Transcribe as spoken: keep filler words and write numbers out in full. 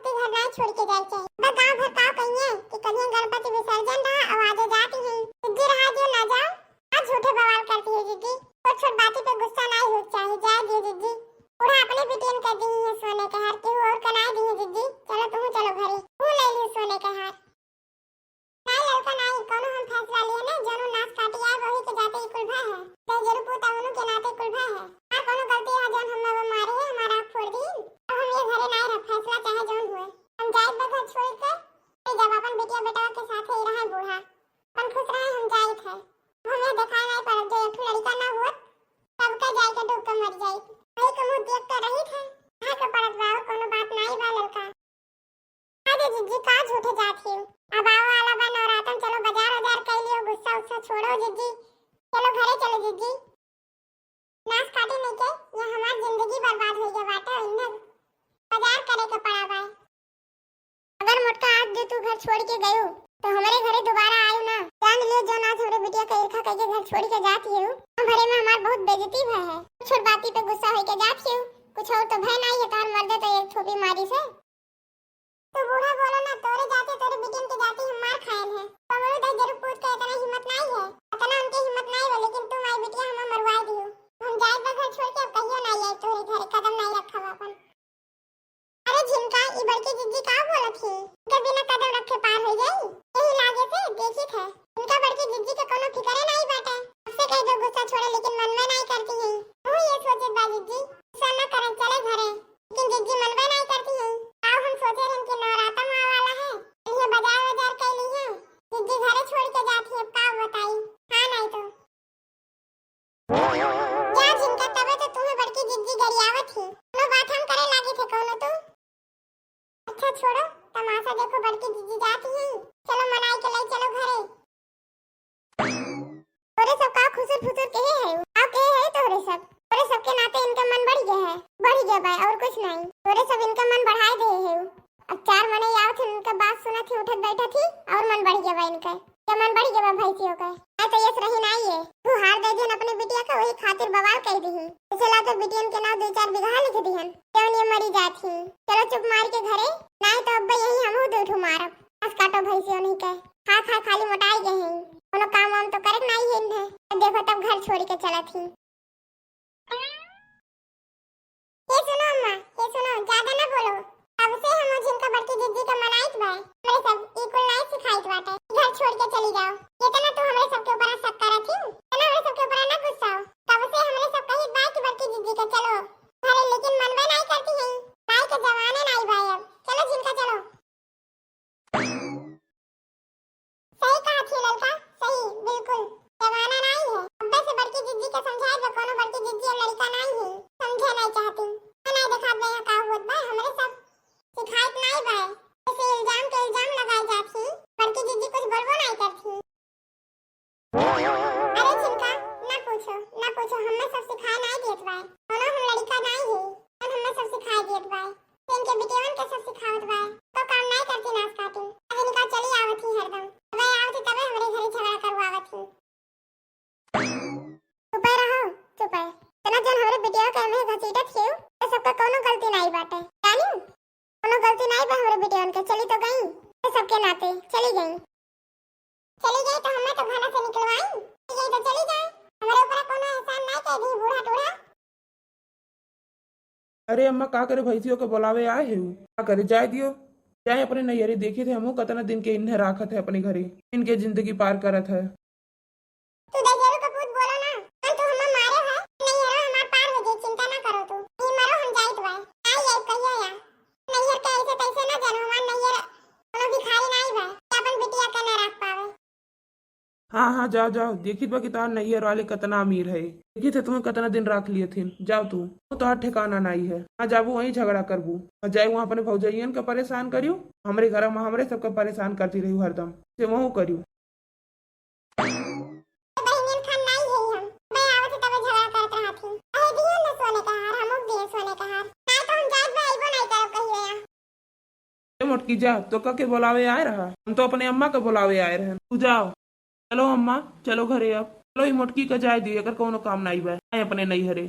के घर नाई छोड़ के जाए चाहिए। बस गाँव भर का कहिए कि कलिए गणपति विसर्जन रहा और आजे जाती हैं। जिज्जी रहा जो ना जाओ, आज झूठे बवाल करती है जिज्जी। छोट छोट बाती पे गुस्सा नाई हो चाहिए, जाए दियो जिज्जी। बूढ़ा अपने बिटियन के दी है सोने के हार, केहू और का नाई दी है जिज्जी। चलो तुम चलो घरे, तू ले लियो सोने के हार। नाई ललका नाई, कोनो हम फैसला लिए ना, जौन नास काटी आए वही के जाते ही कुल भय है। तो जरूर पूता उनु के नाते कुल भय है। हमार कोनो गलती है जौन हम वो मारे है, हमारा आँख फोड़ दी। अब हम ये घरे नाई रह, फैसला चाहे जौन हुए। हम जाए बा घर छोड़ के, नहीं जब अपन बिटिया बेटा के साथ ही रहे बूढ़ा। अपन खुश रहे, हम जाइत है। हम ये दिखाए नाई पड़त जो एक ठो लड़का ना हुआ, सबका जाए के डूब के मर जाइत। वही के मुँह देख के रहित है। कहे के पड़त बा, और कोनो बात नाई बा ललका। अरे जिज्जी, का झूठे जात ही? अब आवे वाला बा नवरातन, चलो बाजार उजार कर लियो, गुस्सा उस्सा छोड़ो जिज्जी, चलो घरे चलो जिज्जी। नास काटी नहीं के, ये हमार जिंदगी बर्बाद हो गया बाटे, इन्हें बाजार करे के पड़ा बा। अगर मोटका आज जो तू घर छोड़ के गयो, तो हमारे घरे दोबारा आयो ना। जान लियो जो आज हमरे बिटिया का ईर्खा करके घर छोड़ के जात ही, हम घरे में हमार बहुत बेइज्जती भय है। छोट बाती पे गुस्सा होके जात ही, कुछ और तो भय नहीं है, तार मर्दे तो एक थोपी मारी से। तू बूढ़ा बोलो ना, तोरे जाते, तोरे बिटियन के जाते हम मार खाएन है। कमरू दे जरूर पूत के इतना हिम्मत नाई है, इतना उनके हिम्मत नाई है, लेकिन तू माई बिटिया हमें मरवाए दियो। हम जाए बा घर छोड़ के, अब कहियो नाई आए तोरे घरे, कदम नाई रखब अपन। अरे झिनका, ई बड़की जिज्जी का बोलत ही? इनके बिना कदम रखे पार हो जाई? यही लागे से देखित है। इनका बड़की जिज्जी के कोनो फिकरे नाई बाटे। सबसे कह दो गुस्सा छोड़े, लेकिन मन में नाई करती है। तू ये सोचे बा जिज्जी, गुस्सा न करन, चले घरे। लेकिन जिज्जी मनबे नाई करती है। आओ हम सोचे रहन कि नवराता में आवे वाला है, ये बाजार वाजार कैली है, जिज्जी घरे छोड़ के जाती है, अब का बताई? हाँ नाई तो। जा झिनका, तबे तो तुम्हें बड़की जिज्जी गरियावत ही। कोनो बात हम करे लागी थे कोनो तू? अच्छा छोड़ो, तमाशा देखो, बड़की जिज्जी जाती है। चलो मनाई के ले चलो घरे। तोरे सब का खुसुर फुसुर कहे है? का कहे है तोरे सब? तोरे सबके नाते इनका मन बढ़ गया है, बढ़ गया बा और कुछ नहीं। तोरे सब इनका मन बढ़ाए दे है। अब चार मने आवत है, इनका बात सुनत ही, उठत बैठत ही और मन बढ़ गया बा इनका। क्या मन बढ़ गया बा भैंसियों का? आ तो यस रही नहीं है। तू हार दे दिहन अपने बिटिया का, वही खातिर बवाल कह दी। इसे ला तो बिटियन के नाव दो चार बीघा लिख दिहन। क्यों नहीं मरी जात ही? चलो चुप मार के घरे, नहीं तो अब यही हमहू दो ठो मारब। बस काटो भैंसियों नहीं के। खा खा खाली मोटाई गए हैं। कोनो काम वाम तो करक नहीं है इन्हें। अब देखो तब घर छोड़ के चलत ही। हे सुनो अम्मा, हे सुनो, ज्यादा ना बोलो। अब से हम झिनका बड़की जिज्जी के मनाइत बा। हमरे सब ई कुल नाई सिखाइत बाटे। घर छोड़ के चली जाओ। इतना तू हमरे सबके ऊपर शक करत ही, इतना हमरे सबके ऊपर ना गुस्साओ। तब से हमरे सब कहित बा कि बड़की जिज्जी के चलो घरे, लेकिन मनबे नाई करती है। नाई के जमाने नाई बा अब। चलो झिनका चलो। सही कहा थी ललका, सही, बिल्कुल। जमाना नाई है। अब्बे से बड़की जिज्जी के समझाए बा, कोनो बड़की जिज्जी अब लड़का नाई है, समझे नाई चाहती। मैं नाई देखात बा यहाँ का होत बा, हमरे सब सिखाइत नाई बा। ऐसे इल्जाम के इल्जाम लगाए जात ही, बड़की जिज्जी कुछ बोलबो नाई करती। अरे झिनका, ना पूछो, ना पूछो, हमें सब सिखाए नाई देत बा। कोनो हम लड़का नाई है, कौन हमें सब सिखाए देत बा। इनके बिटियवन के सब सिखावत बा, तो काम नाई करती नास काटी। अब इनका चली आवत ही हरदम। अबे आवत ही तबे हमरे घरे झगड़ा करवावत ही। चुपे रहो, चुपे। इतना जन हमरे बिटिया के में घसीटत हियो, तो सबका कोनो गलती नाई बाटे। जानी? कोनो गलती नाई बा हमरे बिटियवन के, चली तो गई। तो सबके नाते चली गई। चली गई तो हमें तो घरा से निकलवाई। चली गई तो चली जाए। हमरे ऊपर कोनो एहसान नाई कह दी बूढ़ा टूढ़ा। अरे अम्मा, का करे भैंसियों के बुलावे आए है? का करे, जाए दियो, जाए अपने नैहरे। देखित है हमहू कितना दिन के इन्हें राखत है अपने घरे, इनके जिंदगी पार करत है। तू दहिजरू के पूत बोलो ना, हम तो हमें मारे है, नैहरो हमार पार हो जाए, चिंता ना करो तू। ई मरो हम जाइत बा, आई आई कहियो या। नैहर के ऐसे तैसे ना जानो, हमार नैहर कोनो भिखारी नाई बा, कि अपन बिटिया के ना रख पावे। हाँ, हाँ, जाओ, जाओ, देखित बा कि तोहार नैहर वाले कितना अमीर है। देखित है तुम्हें कितना दिन राख लिए थे। जाओ तू, वो तोहार ठिकाना नाई है। हाँ, जाबू वहीं झगड़ा करबू। और जाए वहाँ अपने भौजैयन का परेशान करियो, हमरे घर में हमरे सबका परेशान करती रहियो हरदम, से वहू करियो। बहिनियन खान नाई है हम, मैं आवत तबे झगड़ा करत रहत ही। अरे दियो न सोने का हार, हम दिए सोने का हार। नाई तो हम जात बा, अइबो नाई करब कहियो यहाँ। ए मोटकी, जा, तो का के बुलावे आए रहा? हम तो अपने अम्मा के बुलावे आए रहे। तू जाओ। चलो अम्मा, चलो घरे अब। चलो, ई मोटकी का जाए दियो, एकर कौनो काम नाई बा। आए अपने नैहरे।